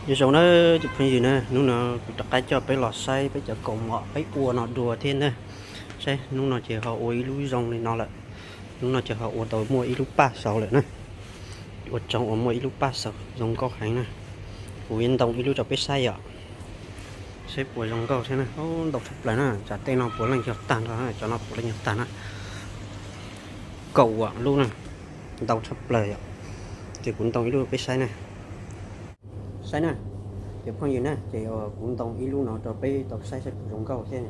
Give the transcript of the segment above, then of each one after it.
Nyob zoo na cov phooj ywg na, hnub no kuv rov qab coj peb los saib peb cov kaus mom peb ua no dua thiab na. Saib hnub no ces ho ua ib lub zoo li no lawm. Hnub no ces ho ua tau muaj ib lub paj xaus lawm na. Ua tsoov uas muaj ib lub paj xaus zoo nkauj heev na. Kuv yuav ntoo ib lub rau peb saib yom. Saib puas zoo nkauj thiab na. Ntau tshaj plaws na, tsam tej no puav leej yog tag nrho, cov no puav leej yog tag na. Kaum lub na, ntau tshaj plaws yom. Ces kuv ntoo ib lub rau peb saib na. Saib na, cov phooj ywg na, ces kuv ntoo ib lub no rau peb tau saib saib puas zoo nkauj thiab.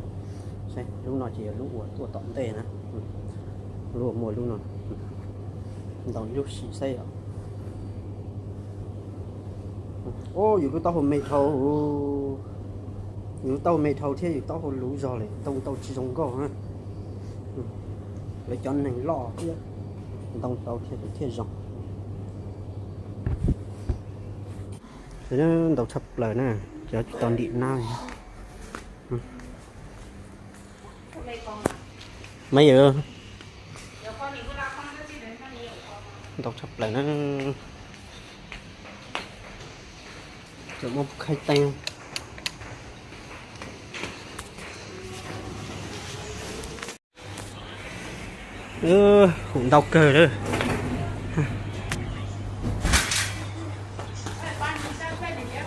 Saib lub no ces yog lub uas tuaj tom ntej na. Lub uas muaj lub no, ntoo ib lub sim saib os. Yus lub taub hau me dhau, yus lub taub hau me dhau thiab yus taub hau luv zog lawm ntoo tau tsis zoo nkauj na. Lawv cov neeg loj thiab ntoo tau thiaj thiaj zoo. Ntau tshaj plaws na, cov tsis tau ntim nab li. Maiv yawm, ntau tshaj plaws na. Tseem muaj khaib teeb. Hum ntau kawg lawm.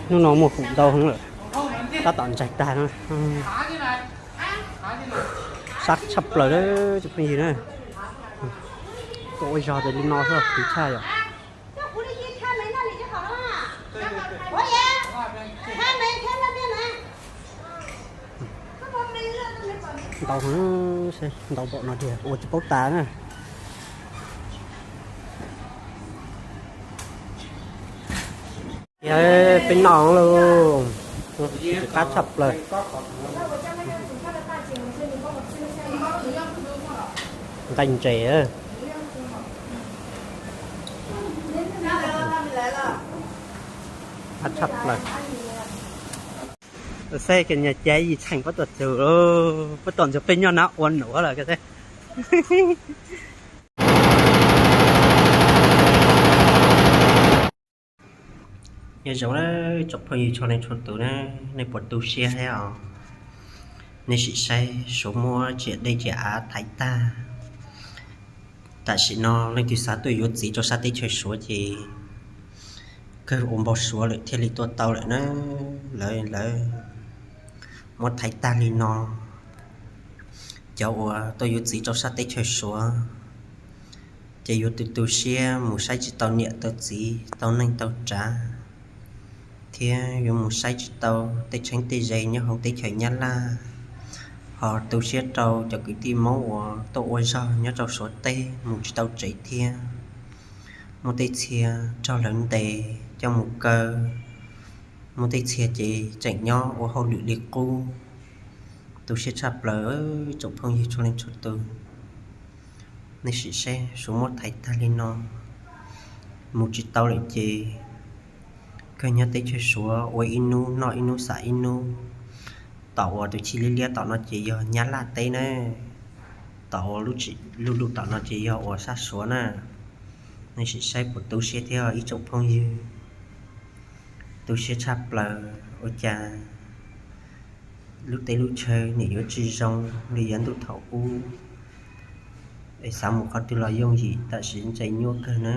Hnub no muaj hum ntau heev lawm, tab tom ntsaig tag na. Sab tshaj plaws lawm cov phooj ywg na. Tuaj ua zog tias li no xwb khwv tshaj yom. Ntau heev, ntau npaum no tiag ua tsis paub tas na. Yog peb noj lauj, qab tshaj plaws. Nqaij ntses, qab tshaj plaws. Saib cov niag cav yim txheem pob tuam txug, pob tuam ntxug peb nyob na ua nuav lawm saib. Nyob zoo na tsoom phooj ywg txhua leej txhua tus na, nej puas tu siab thiab os? Nej sim saib Suav muab tsiam dej tsiam av thaiv tag. Tam sim no leej twg xav tuaj yuav txiv rau sab teb chaws Suav ces kawg ua npau suav lawm thiaj li tuaj tau lawm na. Lawv, lawv muab thaiv tag li no. Cov uas tuaj yuav txiv rau sab teb chaws Suav ces yuav tu tu siab mus saib tsis tau niam tau txiv tau neej tau tsav, thiab yuav mus saib tsis tau tej tsheb tej ze nyob hauv teb chaws Nyab Laj, ho tu siab rau cov kwv tij Hmoob uas tuaj ua zog nyob rau Suav teb mus tsis tau tsev thiab. Muaj tej txhia raug lawv ntes coj mus kaw, muaj tej txhia ces tseem nyob ua hauj lwm li qub. Tu siab tshaj plaws tsoom phooj ywg txhua leej txhua tus. Nej sim saib Suav muab thaiv tag li no, mus tsis tau lawm ces kawg nyob teb chaws Suav ua ib hnub noj ib hnub xav ib hnub. Tom uas tus chij liab liab tom no ces yog Nyab Laj teb na, tom uas lub tsim luj luj tom no ces yog uas sab Suav na. Nej sim saib puas tu siab thiab ib tsoom phooj ywg. Tu siab tshaj plaws, ua cas lub teb lub chaw nim yuav tsis zoo li yav ntuj thaum ub, es xav mus qhov twg los yooj yim, tam sim ntshe nyuaj kawg na.